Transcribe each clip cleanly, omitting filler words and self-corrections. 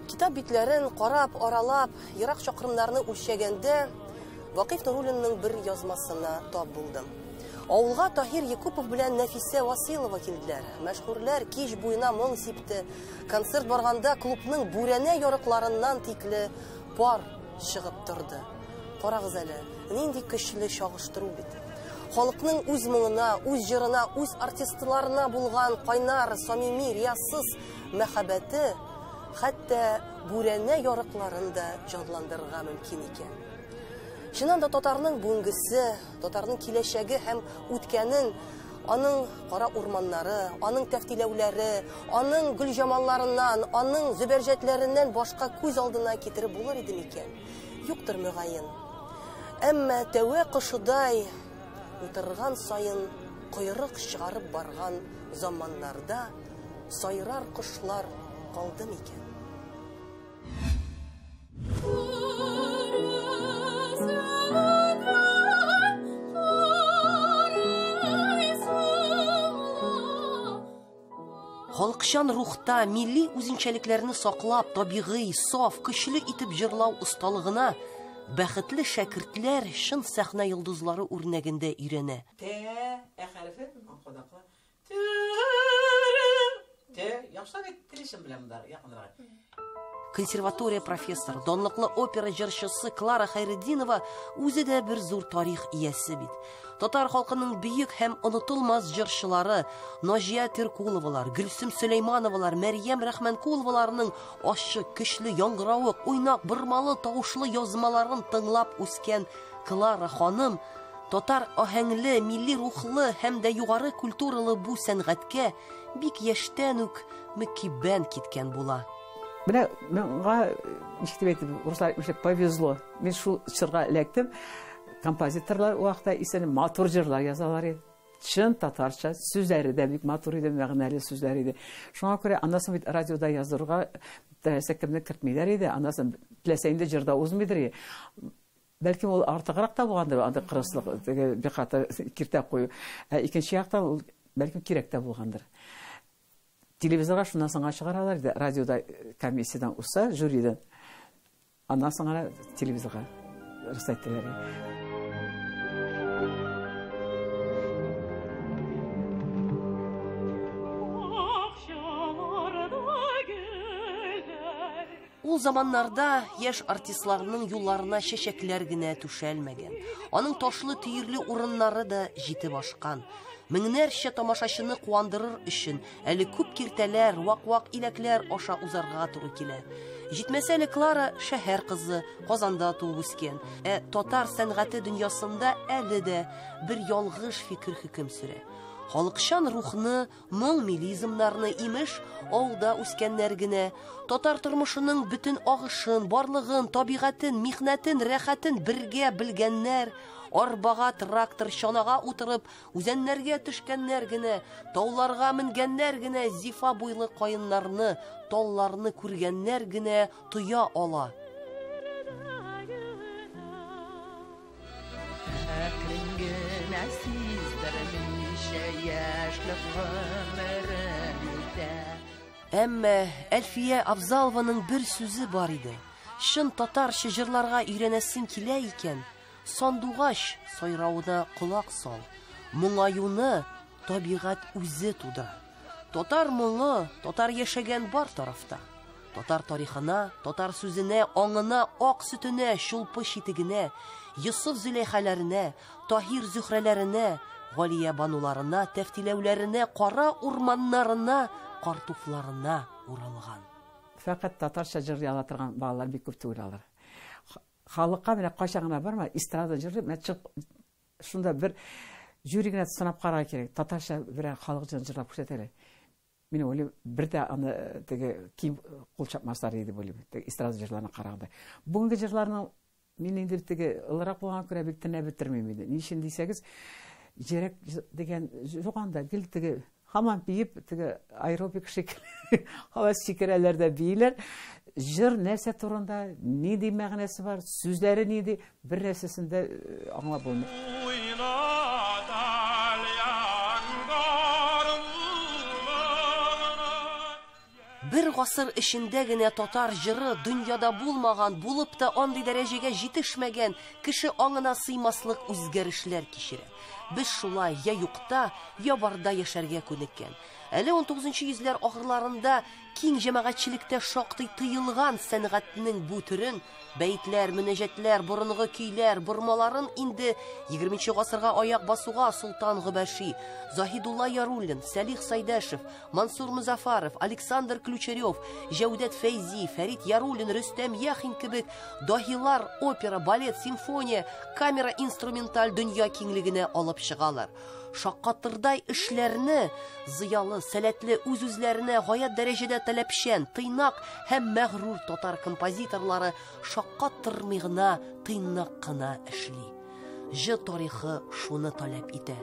Китап битләрен карап, аралап, ерак чакрымнарны үлчәгәндә, Вакыйф Нуруллинның бер язмасына тап булдым. Авылга Таһир Якупов белән Нәфисә Василова килделәр. Мәшһүрләр кич буена моң сипте. Концерт барганда клубның бүрәнә ярыкларыннан тикле пар чыгып торды. Карагыз әле, нинди көчле чагыштыру бит. Халыкның үз моңына, үз җырына, үз артистларына булган кайнар, самими, риясыз мәхәббәте хәтта бүрәнә ярыкларын да җанландырырга мөмкин икән. Чыннан да татарның бүгенгесе, татарның киләчәге һәм үткәнен, аның кара урманнары, аның тәфтиләүләре, аның гөлҗамалларыннан, аның зөбәрҗәтләреннән башка күз алдына китереп булыр иде микән? Юктыр мөгаен. Әмма тәвә кошыдай утырган саен койрык чыгарып барган заманнарда сайрар кошлар калды микән? Халыкчан рухта милли үзенчәлекләрне саклап, табигый, саф, көчле итеп җырлау осталыгына бәхетле шәкертләр чын сәхнә йолдызлары үрнәгендә өйрәнә. Т, Ә хәрефе, кодакла. Т, яхшылап әйттерешем белән монда якынрак. Консерватория профессоры, данлыклы опера җырчысы Клара Хәйретдинова үзе дә бер зур тарих иясе бит. Татар халкының бөек һәм онытылмас җырчылары Наҗия Теркуловалар, Гөлсем Сөләймановалар, Мәрьям Рәхмәнкуловаларның ачы, көчле, яңгыравык, уйнак, бормалы тавышлы язмаларын тыңлап үскән Клара ханым татар аһәңле, милли рухлы һәм дә югары культуралы бу сәнгатькә бик яшьтән үк мөкиббән киткән була. Менә миңа, ничек дип әйтим, руслар әйтмешли, повезло. Мин шул чорга эләктем. Композиторлар ул вакытта исән матур җырлар язалар иде. Чын татарча сүзләре дә бик матур иде, мәгънәле сүзләр иде. Шуңа күрә аннан соң бит радиода яздыруга теләсә кемне кертмиләр иде. Аннан соң теләсә инде җырда узмыйдыр. Бәлкем ул артыграк та булгандыр, андый кырыслык, теге бик каты киртә кую. Ә икенче яктан ул бәлкем кирәк тә булгандыр. Телевизорга шуннан соң чыгаралар иде, радиода комиссиядан узса, жюридан. Аннан соң гына телевизорга рөхсәт ителәр. Ул заманнарда яшь артистларның юлларына чәчәкләр генә түшәлмәгән. Аның ташлы төерле урыннары да җитеп ашкан. Меңнәрчә тамашачыны куандырыр өчен әле күп киртәләр, вак-вак иләкләр аша узарга туры килә. Җитмәсә әле Клара шәһәр кызы, Казанда туып үскән. Ә татар сәнгате дөньясында әле дә бер ялгыш фикер хөкем сөрә. Халыкчан рухны, моң милизмнарны имеш авылда үскәннәр генә, татар тормышының бөтен агышын, барлыгын, табигатен, михнәтен, рәхәтен бергә белгәннәр, арбага, трактор, чанага утырып, үзәннәргә төшкәннәр генә, тауларга менгәннәр генә, зифа буйлы каеннарны, талларны күргәннәр генә тоя ала. Әкрен генә сиздермичә яшьлек гомерем үтә. Әмма Әлфия Абзалованың бер сүзе бар иде. Чын татарча җырларга өйрәнәсең килә икән, сандугач сайравына колак сал. Моңаюны табигать үзе тудыра. Татар моңы, татар яшәгән бар тарафта. Татар тарихына, татар сүзенә, аңына, ак сөтенә, чулпы читегенә, Йосыф Зөләйхәләренә, Таһир Зөһрәләренә, Галия Бануларына, тәфтиләүләренә, кара урманнарына, картуфларына уралган. Фәкать татарча җырлый ала торган балалар бик күп түгел алар. Халыкка менә кайчан гына барма, эстрада җырлый, менә чыгып шунда бер жюри генә сынап карарга кирәк. Татарча берәр халык җырын җырлап күрсәт әле. Мин уйлыйм, бер дә аны теге киң кул чапмаслар иде дип уйлыйм, теге эстрада җырларына караганда. Бүгенге җырларның мин инде теге ылырак булган күрә бик тенләп бетермим инде. Ни өчен дисәгез, җирәк дигән юк анда, гел теге һаман биеп, теге аэробик шикелле, һава сикерәләр дә бииләр. Җыр нәрсә турында, нинди мәгънәсе бар, сүзләре нинди, бер нәрсәсен дә аңлап булмый. Бер гасыр эчендә генә татар җыры дөньяда булмаган, булып та андый дәрәҗәгә җитешмәгән, кеше аңына сыймаслык үзгәрешләр кичерә. Без шулай я юкта, я барда яшәргә күнеккән. Әле 19 йөзләр ахырларында киң җәмәгатьчелектә шактый тыелган сәнгатьнең бу төрен, бәетләр, мөнәҗәтләр, борынгы көйләр, бормаларын инде 20 гасырга аяк басуга Солтан Гобәши, Заһидулла Яруллин, Сәлих Сайдәшев, Мансур Музафаров, Александр Ключарев, Җәүдәт Фәйзи, Фәрит Яруллин, Рөстәм Яхин кебек даһилар опера, балет, симфония, камера инструменталь дөнья киңлегенә алып чыгалар. Шаккатырдай эшләрне зыялы, сәләтле, үз-үзләренә гаять дәрәҗәдә таләпчән, тыйнак һәм мәгърур татар композиторлары шаккатырмый гына, тыйнак кына эшли. Җыр тарихы шуны таләп итә.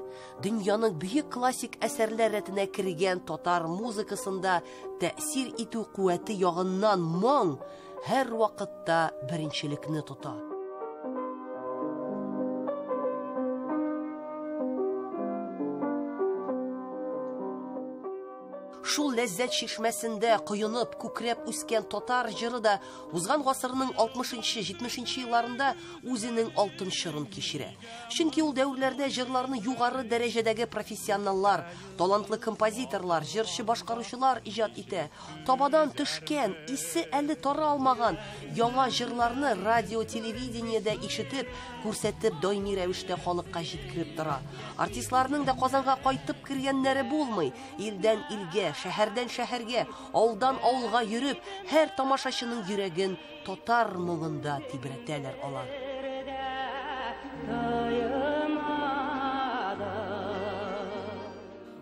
Дөньяның бөек классик әсәрләр рәтенә кергән татар музыкасында тәэсир итү куәте ягыннан моң һәр вакытта беренчелекне тота. Шул ләззәт чишмәсендә коенып, күкрәп үскән татар җыры да узган гасырның 60-70 елларында үзенең алтын чорын кичерә. Чөнки ул дәверләрдә җырларны югары дәрәҗәдәге профессионаллар, талантлы композиторлар, җырчы башкаручылар иҗат итә. Табадан төшкән, исе әле таралмаган яңа җырларны радио, телевидениедә ишетеп, күрсәтеп даими рәвештә халыкка җиткереп тора. Артистларның да Казанга кайтып кергәннәре булмый. Илдән илгә, шәһәрдән шәһәргә, авылдан авылга йөреп, һәр тамашачының йөрәген татар моңында тибрәтәләр алар.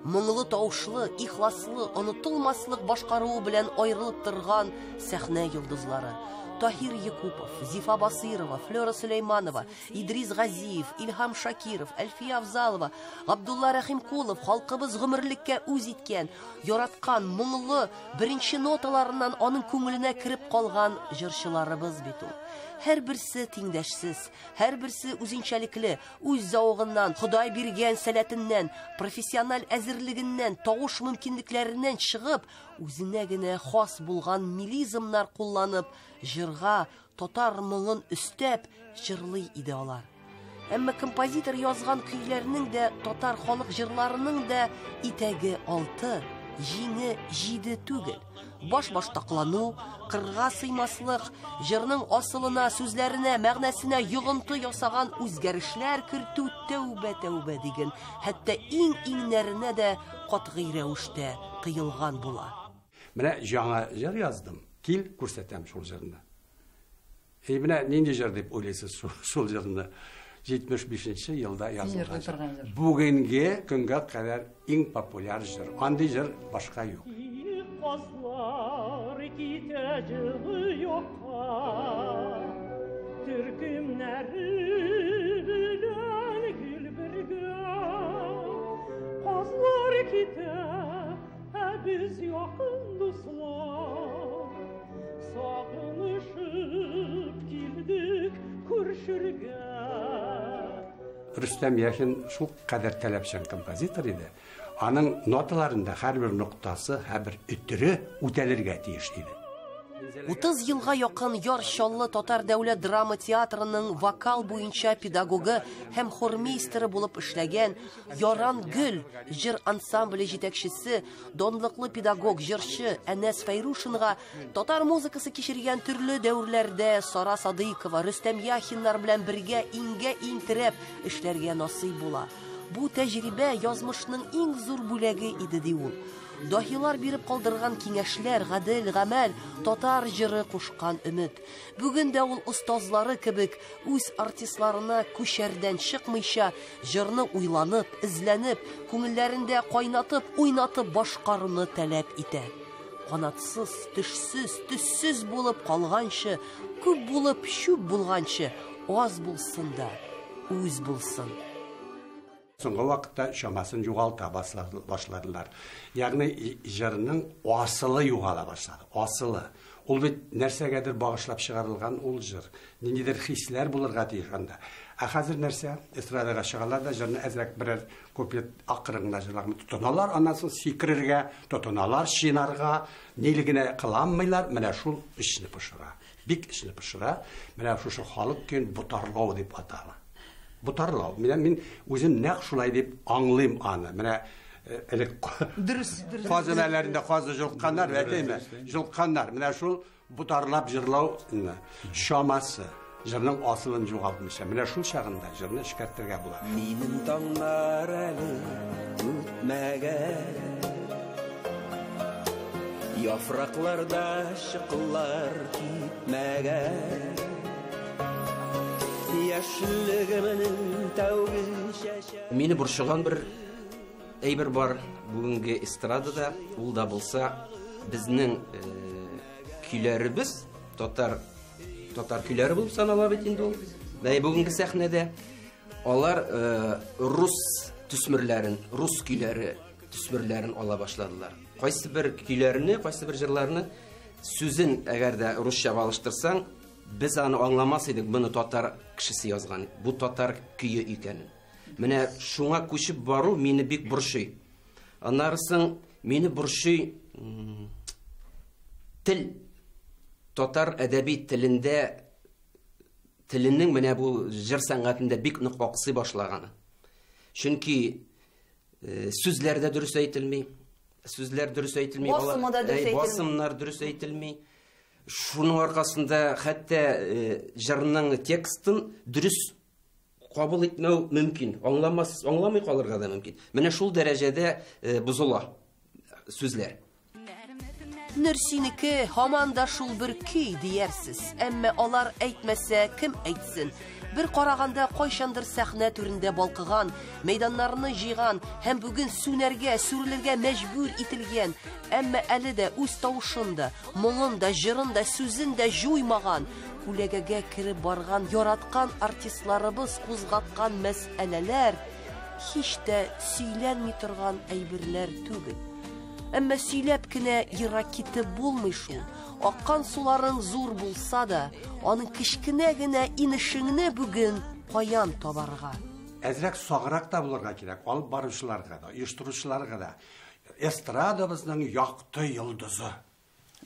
Моңлы тавышлы, ихласлы, онытылмаслык башкаруы белән аерылып торган сәхнә йолдызлары. Таһир Якупов, Зифа Басырова, Флера Сөләйманова, Идрис Газиев, Илһам Шакиров, Әлфия Авзалова, Габдулла Рәхимкулов халкыбыз гомерлеккә үз иткән, яраткан, моңлы, беренче ноталарыннан аның күңеленә кереп калган җырчыларыбыз бит ул. Һәрберсе тиңдәшсез, һәрберсе үзенчәлекле, үз зәвыгыннан, Ходай биргән сәләтеннән, профессиональ әзерлегеннән, тавыш мөмкинлекләреннән чыгып, үзенә генә хас булган мелизмнар кулланып, җырга татар моңын өстәп җырлый иде алар. Әмма композитор язган көйләрнең дә, татар халык җырларының да итәге 6, җиңе 7 түгел. Баш-баштаклану, кырга сыймаслык, җырның асылына, сүзләренә, мәгънәсенә йогынты ясаган үзгәрешләр кертү тәүбә-тәүбә диген, хәтта иң-иңнәренә дә катгый рәвештә тыелган була. Менә яңа җыр яздым. Кил, күрсәтәм шул җырны. Менә нинди җыр дип уйлыйсыз шул җырны? 75 елда язылган җыр. Бүгенге көнгә кадәр иң популяр җыр. Андый җыр башка юк. Казлар китә җылы якка, төркемнәре белән гел бергә. Казлар китә, ә без якын дуслар, сагынышып килдек күрешергә. Рөстәм Яхин шул кадәр таләпчән композитор иде. Аның ноталарында һәрбер ноктасы, һәрбер өтере үтәлергә тиеш иде. 30 елга якын Яр Чаллы Татар дәүләт драма театрының вокал буенча педагогы һәм хормейстеры булып эшләгән Яран Гөл җыр ансамбле җитәкчесе, данлыклы педагог, җырчы Әнәс Фәйрушинга татар музыкасы кичергән төрле дәверләрдә Сара Садыйкова, Рөстәм Яхиннар белән бергә иңгә-иң терәп эшләргә насыйп була. Бу тәҗрибә язмышның иң зур бүләге иде, ди ул. Даһилар биреп калдырган киңәшләр, гадел гамәл, татар җыры кушкан өмет. Бүген дә ул остазлары кебек үз артистларына күчәрдән чыкмыйча җырны уйланып, эзләнеп, күңелләрендә кайнатып, уйнатып башкаруны таләп итә. Канатсыз, төшсез, төссез булып калганчы, күп булып чүп булганчы, аз булсын да, үз булсын. Соңгы вакытта чамасын югалта башладылар. Ягъни җырның асылы югала башлады. Асылы. Ул бит нәрсәгәдер багышлап чыгарылган ул җыр. Ниндидер хисләр булырга тиеш анда. Ә хәзер нәрсә? Эстрадага чыгалар да җырны әзрәк берәр куплет акрын гына җырларны тотыналар, аннан соң сикерергә тотыналар, чинарга, ниле генә кыланмыйлар, менә шул эчне пошыра. Бик эчне пошыра. Менә шушы халык көен ботарлау дип атала. Ботарлау. Менә мин үзем нәкъ шулай дип аңлыйм аны. Менә элек Дөрес, дөрес. Казы мәләрендә казы җылтканнар, әйтәйме? Җылтканнар. Менә шул ботарлап җырлау чамасы. Җырның асылын югалтмыйча. Менә шул чагында җырны эшкәртергә була. Минем таңнар әле үтмәгән, яфракларда чыкылар кипмәгән, яшьлегемнең тәүге чәчәк. Мине борчыган бер әйбер бар бүгенге эстрадада, ул да булса безнең көйләребез татар көйләре булып санала бит инде ул. Менә бүгенге сәхнәдә алар рус төсмерләрен, рус көйләре төсмерләрен ала башладылар. Кайсы бер көйләрне, кайсы бер җырларны сүзен әгәр дә русчага алыштырсаң, без аны аңламас идек, моны татар кешесе язган, бу татар көе икәнен. Менә шуңа күчеп бару мине бик борчый. Аннары мине борчый тел. Татар әдәби телендә, теленең менә бу җыр сәнгатендә бик нык аксый башлаганы. Чөнки сүзләр дә дөрес әйтелми, сүзләр дөрес әйтелми, басымы да дөрес әйтелми. Басымнар дөрес әйтелми. Шуның аркасында хәтта җырның текстын дөрес кабул итмәү мөмкин, аңламый калырга да мөмкин. Менә шул дәрәҗәдә бозыла сүзләр. Нөрсинеке һаман да шул бер көй диярсез. Әмма алар әйтмәсә, кем әйтсен? Бер караганда кайчандыр сәхнә түрендә балкыган, мәйданнарны җыйган һәм бүген сүнәргә, сүрелергә мәҗбүр ителгән, әмма әле дә үз тавышын да, моңын да, җырын да, сүзен дә җуймаган, күләгәгә кереп барган яраткан артистларыбыз кузгаткан мәсьәләләр һич тә сөйләнми торган әйберләр түгел. Әмма сөйләп кенә ерак китеп булмый шул. Аккан суларың зур булса да, аның кечкенә генә инешеңне бүген каян табарга? Әзрәк саграк та булырга кирәк, алып баручыларга да, оештыручыларга да. Эстрадабызның якты йолдызы.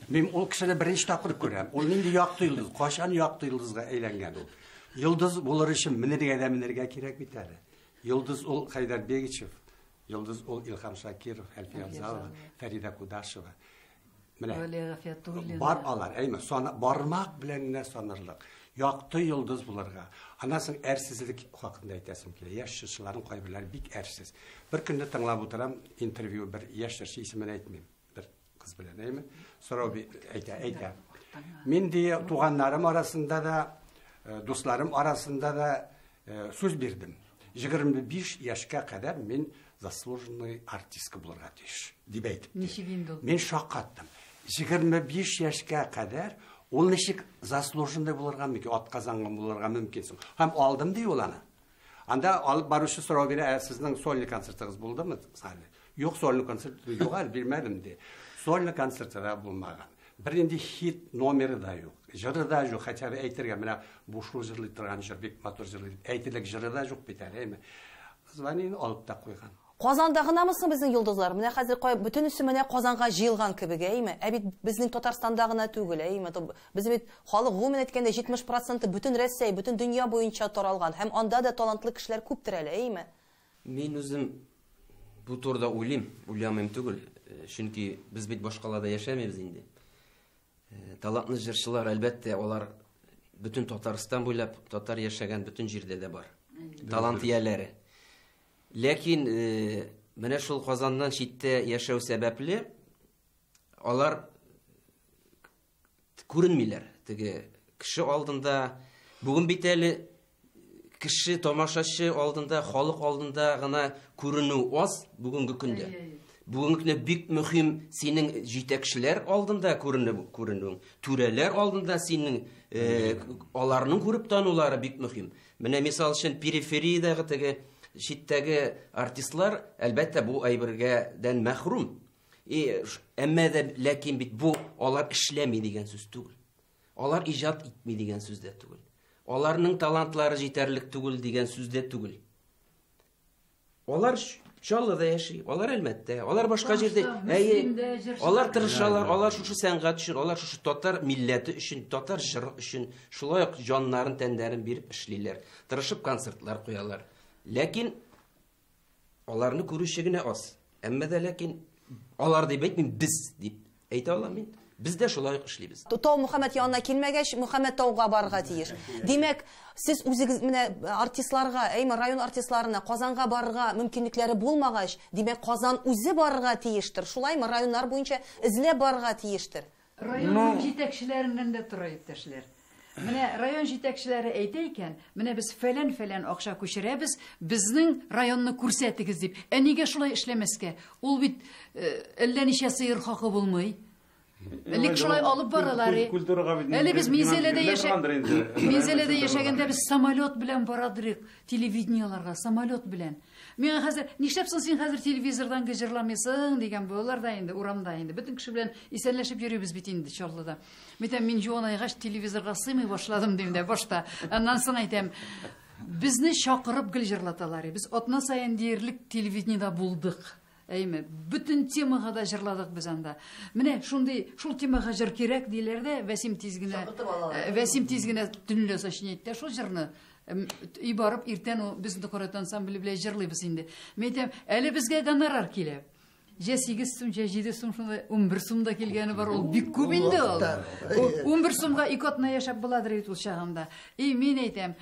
Мин ул кешене беренче тапкыр күрәм. Ул нинди якты йолдыз, кайчан якты йолдызга әйләнгән ул? Йолдыз булыр өчен менергә дә менергә кирәк бит әле. Йолдыз ул Хәйдәр Бегичев. Йолдыз ул Илһам Шакиров, Әлфия Авзалова, Фәридә Кудашева. Менә бар алар, әйме, бармак белән генә санарлык. Якты йолдыз булырга. Аннан соң әрсезлек хакында әйтәсем килә. Яшь җырчыларның кайберләре бик әрсез. Бер көнне тыңлап утырам, интервью бер яшь җырчы исемен әйтмим. Бер кыз белән, әйме? Сорау әйтә. Мин ди туганнарым арасында да, дусларым арасында да сүз бирдем. 25 яшькә кадәр мин заслуженный артистка булырга тиеш, дип әйтеп. Ничек инде ул? Мин шаккаттым. 25 яшькә кадәр ул ничек заслуженный булырга мөмкин, атказанган булырга мөмкинсең. Һәм алдым ди ул аны. Анда алып баручы сорау бирә, ә сезнең сольный концертыгыз булдымы? Юк, сольный концерт юк әле, бирмәдем ди. Сольный концерты да булмаган. Бернинди хит номеры да юк. Җыры да юк, хотя бы әйтергә, менә бу шул җырлый торган җыр, бик матур җырлый дип әйтерлек җыры да юк бит әле, әйме. Звонин алып та куйган. Казанда гынамы соң безнең йолдызлар? Менә хәзер бөтенесе менә Казанга җыелган кебек, әйме? Ә бит безнең Татарстанда гына түгел, әйме? Без бит халык гомумән әйткәндә 70% бөтен Рәсәй, бөтен дөнья буенча таралган һәм анда да талантлы кешеләр күптер әле, әйме? Мин үзем бу турыда уйлыйм, уйламыйм түгел, чөнки без бит башкалада яшәмибез инде. Талантлы җырчылар, әлбәттә, алар бөтен Татарстан буйлап татар яшәгән бөтен җирдә дә бар. Талант ияләре. Ләкин менә шул Казаннан читтә яшәү сәбәпле алар күренмиләр. Теге кеше алдында, бүген бит әле кеше тамашачы алдында, халык алдында гына күренү аз бүгенге көндә. Бүгенге көндә бик мөһим синең җитәкчеләр алдында күренүең, түрәләр алдында синең аларның күреп танулары бик мөһим. Менә мисал өчен перифериядәге теге читтәге артистлар, әлбәттә, бу әйбергәдән мәхрүм. Әмма дә ләкин бит бу алар эшләми дигән сүз түгел. Алар иҗат итми дигән сүз дә түгел. Аларның талантлары җитәрлек түгел дигән сүз дә түгел. Алар Чаллыда яши, алар Әлмәттә, алар башка җирдә. Әйе, алар тырышалар, алар шушы сәнгать өчен, алар шушы татар милләте өчен, татар җыры өчен шулай ук җаннарын, тәннәрен биреп эшлиләр. Тырышып концертлар куялар. Ләкин аларны күрүче генә аз. Әмма дә ләкин алар дип әйтмим, без дип әйтә алам мин. Без дә шулай ук эшлибез. Тау Мөхәммәт янына килмәгәч, Мөхәммәт тауга барырга тиеш. Димәк, сез үзегез менә артистларга, әйме район артистларына Казанга барырга мөмкинлекләре булмагач, димәк, Казан үзе барырга тиештер. Шулаймы, районнар буенча эзләп барырга тиештер. Районның җитәкчеләреннән дә тора, иптәшләр. Менә район җитәкчеләре әйтә икән, менә без фәлән-фәлән акча күчерәбез, безнең районны күрсәтегез дип. Ә нигә шулай эшләмәскә? Ул бит әллә ничә сыер хакы булмый. Элек шулай алып баралар. Әле без Минзәләдә яшәгәндә без самолет белән барадык, телевидениеларга самолет белән. Миңа хәзер, нишләп соң син хәзер телевизордан җырламыйсың дигән булалар да инде, урамда инде. Бөтен кеше белән исәнләшеп йөрибез бит инде Чаллыда. Мин мин юанайгач телевизорга сыймый башладым дим дә башта. Аннан соң әйтәм, безне чакырып гел җырлаталар. Без атна саен диярлек телевидениедә булдык. Әйме, бөтен темага да җырладык без анда. Менә шундый, шул темага җыр кирәк диләр дә, Вәсим тиз генә, Вәсим тиз генә төнлә сочинять итә шул җырны. И барып иртән ул безне Корат ансамбле белән җырлыйбыз инде. Мин әйтәм, әле безгә гонорар килә. Җә 8 сум, җә 7 сум, шунда 11 сум да килгәне бар, ул бик күп инде ул. 11 сумга ике атна яшәп буладыр бит ул чагында. И мин әйтәм,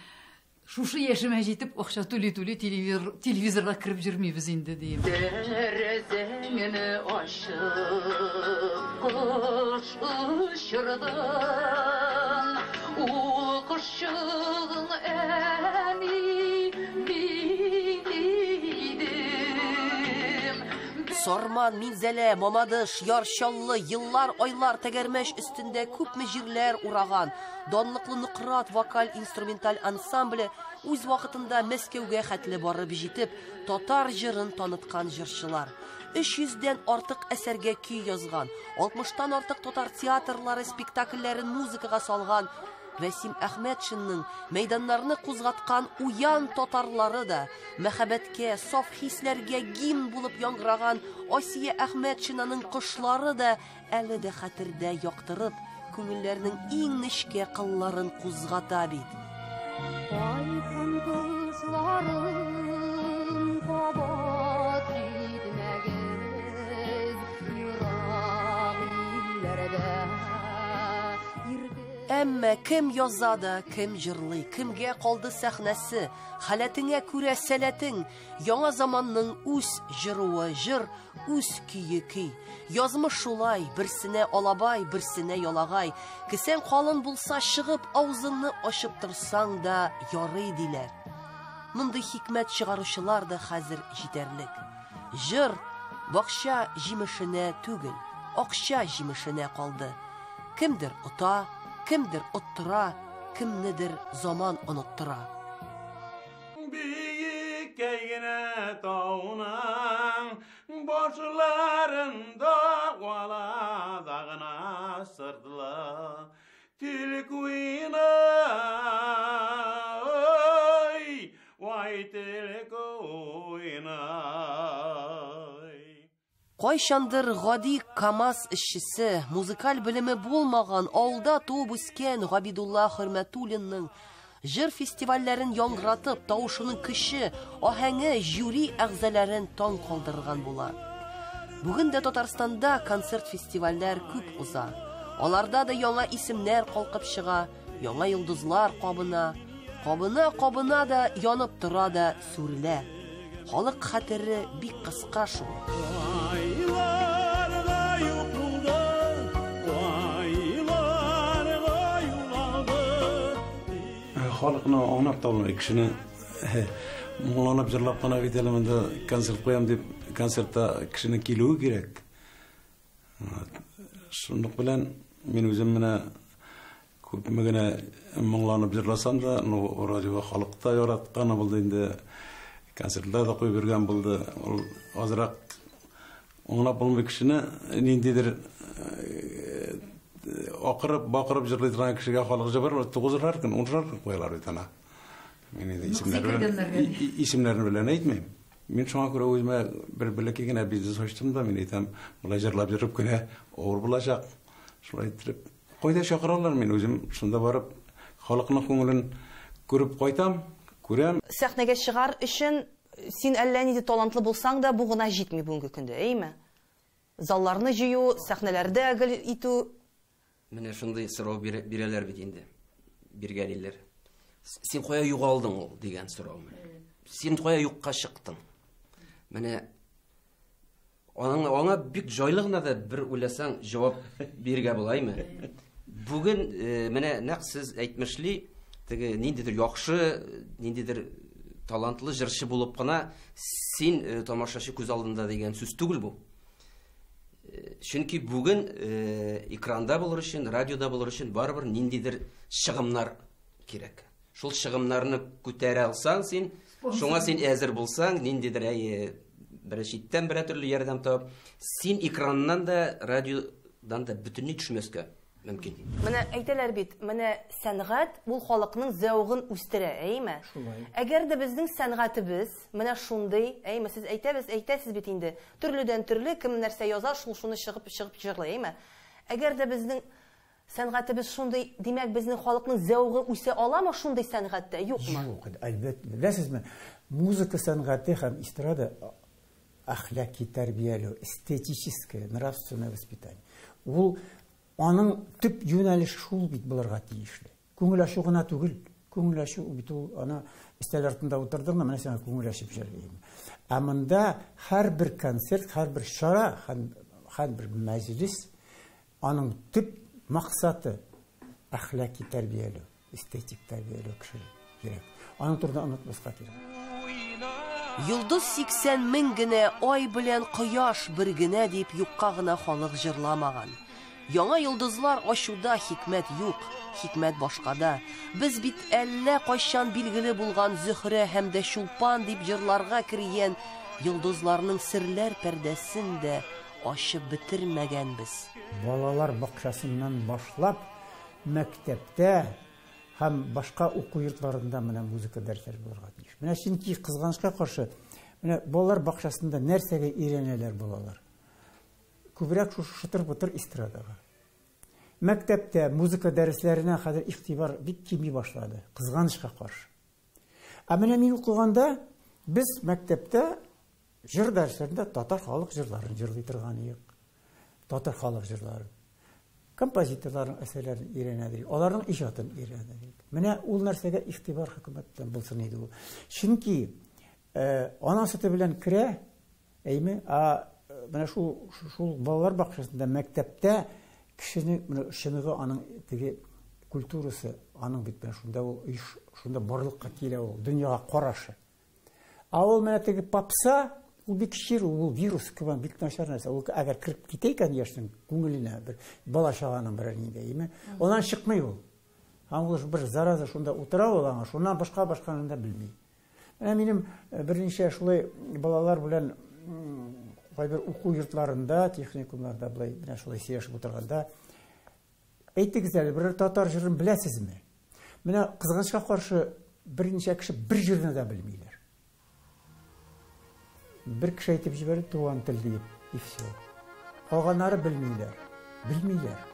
шушы яшемә җитеп, акча түли-түли телевизорга кереп йөрмибез инде дим. Тәрәзәңне ачып, кош очырдың, ул кошчыгың әни мин идем. Сарман, Минзәлә, Мамадыш, Яр Чаллы, еллар, айлар тәгәрмәч өстендә күпме җирләр ураган. Данлыклы Нократ вокаль-инструменталь ансамбле үз вакытында Мәскәүгә хәтле барып җитеп, татар җырын таныткан җырчылар. 300дән артык әсәргә көй язган, 60тан артык татар театрлары спектакльләрен музыкага салган Вәсим Әхмәтшинның мәйданнарны кузгаткан уян татарлары да, мәхәббәткә, саф хисләргә гимн булып яңгыраган Асия Әхмәтшинаның кошлары да әле дә хәтердә яктырып, күңелләрнең иң нечкә кылларын кузгата бит. Кайткан кошларым кабат китмәгез ерак илләрдә. Әмма кем яза да, кем җырлый, кемгә калды сәхнәсе, халәтеңә күрә сәләтең, яңа заманның үз җыруы җыр, үз көе көй. Язмыш шулай, берсенә алабай, берсенә ялагай. Кесәң калын булса чыгып, авызыңны ачып торсаң да ярый диләр. Мондый хикмәт чыгаручылар да хәзер җитәрлек. Җыр бакча җимешенә түгел, акча җимешенә калды. Кемдер ота, кемдер оттыра, кемнедер заман оныттыра. Биеккә генә тауның башларында валада гына сыртлы Тел уйнай, вай тел уйнай. Кайчандыр гади КАМАЗ эшчесе, музыкаль белеме булмаган, авылда туып үскән Габидулла Хөрмәтуллинның җыр фестивальләрен яңгыратып, тавышының көче, аһәңе жюри әгъзаларын таң калдырган була. Бүген дә Татарстанда концерт-фестивальләр күп уза. Аларда да яңа исемнәр калкып чыга, яңа йолдызлар кабына. Кабына-кабына да янып тора да сүрелә. Халык хәтере бик кыска шул. Халыкны аңлап та булмый, кешене моңланып җырлап кына бит әле монда концерт куям дип, концертта кешенең килүе кирәк. Шунлык белән мин үзем менә күпме генә моңланып җырласам да, ну, радио халык та яратканы булды инде, концертлар да куеп йөргән булды. Ул азрак аңлап булмый кешене, ниндидер акырып, бакырып җырлый торган кешегә халык җибәрми, 9-шар көн, 10-шар көн куялар бит ана. Мин инде исемнәрен белән әйтмим. Мин шуңа күрә үземә бер бәләкәй генә бизнес ачтым да, мин әйтәм, болай җырлап йөреп кенә авыр булачак. Шулай итеп, кайда чакыралар, мин үзем шунда барып халыкның күңелен күреп кайтам, күрәм. Сәхнәгә чыгар өчен син әллә нинди талантлы булсаң да, бу гына җитми бүгенге көндә, әйме? Залларны җыю, сәхнәләрдә гел итү. Менә шундый сорау бирәләр бит инде. Биргәлиләр. Син кая югалдың ул дигән сорау менә. Син кая юкка чыктың? Менә аңа бик җайлы гына да бер уйласаң җавап бирергә булаймы? Бүген менә нәкъ сез әйтмешли, теге ниндидер яхшы, ниндидер талантлы җырчы булып кына син тамашачы күз алдында дигән сүз түгел бу. Чөнки бүген экранда булыр өчен, радиода булыр өчен барыбер ниндидер чыгымнар кирәк. Шул чыгымнарны күтәрә алсаң син, шуңа син әзер булсаң, ниндидер бер читтән бер төрле ярдәм табып, син экраннан да, радиодан да бөтенләй төшмәскә мөмкин. Менә әйтәләр бит, менә сәнгать ул халыкның зәвыгын үстерә, әйме? Шулай. Әгәр дә безнең сәнгатебез менә шундый, әйме, сез әйтәбез, әйтәсез бит инде, төрледән төрле кем нәрсә яза, шул шуны чыгып чыгып җырлый, әйме? Әгәр дә безнең сәнгатебез шундый, димәк, безнең халыкның зәвыгы үсә аламы шундый сәнгатьтә, юкмы? Юк, әлбәттә. Беләсезме, музыка сәнгате һәм эстрада әхлаки тәрбияләү, эстетическое, нравственное воспитание. Ул аның төп юнәлеше шул бит булырга тиешле. Күңел ачу гына түгел. Күңел ачу бит ул ана өстәл артында утырдың да, менә сиңа күңел ачып җырлыйм. Ә монда һәрбер концерт, һәрбер чара, һәрбер мәҗлес аның төп максаты әхлаки тәрбияләү, эстетик тәрбияләү кеше кирәк. Аның турында онытмаска кирәк. Йолдыз 80 мең генә, ай белән кояш бер генә дип юкка гына халык җырламаган. Яңа йолдызлар ачуда хикмәт юк, хикмәт башкада. Без бит әллә кайчан билгеле булган Зөһрә һәм дә Чулпан дип җырларга кергән йолдызларның серләр пәрдәсен дә ачып бетермәгәнбез. Балалар бакчасыннан башлап мәктәптә һәм башка уку йортларында менә музыка дәресләре булырга тиеш. Менә чөнки кызганычка каршы, менә балалар бакчасында нәрсәгә өйрәнәләр балалар? Күбрәк шушы шытыр-бытыр эстрадага. Мәктәптә музыка дәресләренә хәзер игътибар бик кими башлады, кызганычка каршы. Ә менә мин укыганда без мәктәптә җыр дәресләрендә татар халык җырларын җырлый торган идек. Татар халык җырларын, композиторларның әсәрләрен өйрәнә идек, аларның иҗатын өйрәнә идек. Менә ул нәрсәгә игътибар хөкүмәттән булсын иде ул. Чөнки ана сөте белән керә, әйме, ә менә шул балалар бакчасында, мәктәптә кешенең менә чыныгы аның теге культурасы, аның бит менә шунда ул шунда барлыкка килә ул, дөньяга карашы. Ә ул менә теге попса, ул бик чир, ул вирус кебек бик начар нәрсә. Ул әгәр кереп китә икән яшьнең күңеленә, бер бала чаганың берәр нидә, әйме, аннан чыкмый ул. Һәм ул бер зараза шунда утыра ул аңа, шуннан башка башканы да белми. Менә минем берничә шулай балалар белән кайбер уку йортларында, техникумнарда былай менә шулай сөйләшеп утырганда, әйтегез әле, берәр татар җырын беләсезме? Менә кызганычка каршы берничә кеше бер җырны да белмиләр. Бер кеше әйтеп җибәрде, туган тел диеп, и все. Калганнары белмиләр, белмиләр.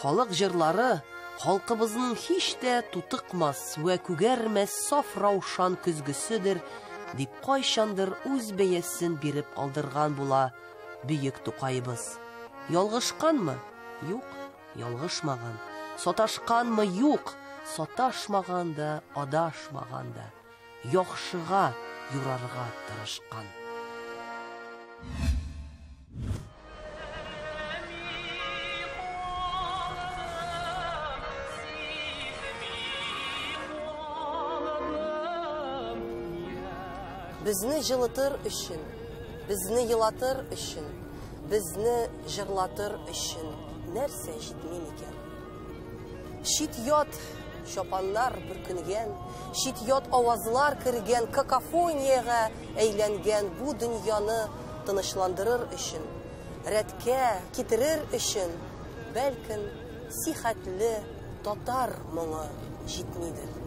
Халык җырлары халкыбызның һич тә тутыкмас вә күгәрмәс саф раушан көзгеседер дип кайчандыр үз бәясен биреп алдырган була бөек Тукаебыз. Ялгышканмы? Юк, ялгышмаган. Саташканмы? Юк, саташмаган да, адашмаган да. Яхшыга юрарга тырышкан. Безне җылытыр өчен, безне елатыр өчен, безне җырлатыр өчен нәрсә җитми микән? Чит-ят чапаннар бөркенгән, чит-ят авазлар кергән, какофониягә әйләнгән бу дөньяны тынычландырыр өчен, рәткә китерер өчен, бәлкем, сихәтле татар моңы җитмидер.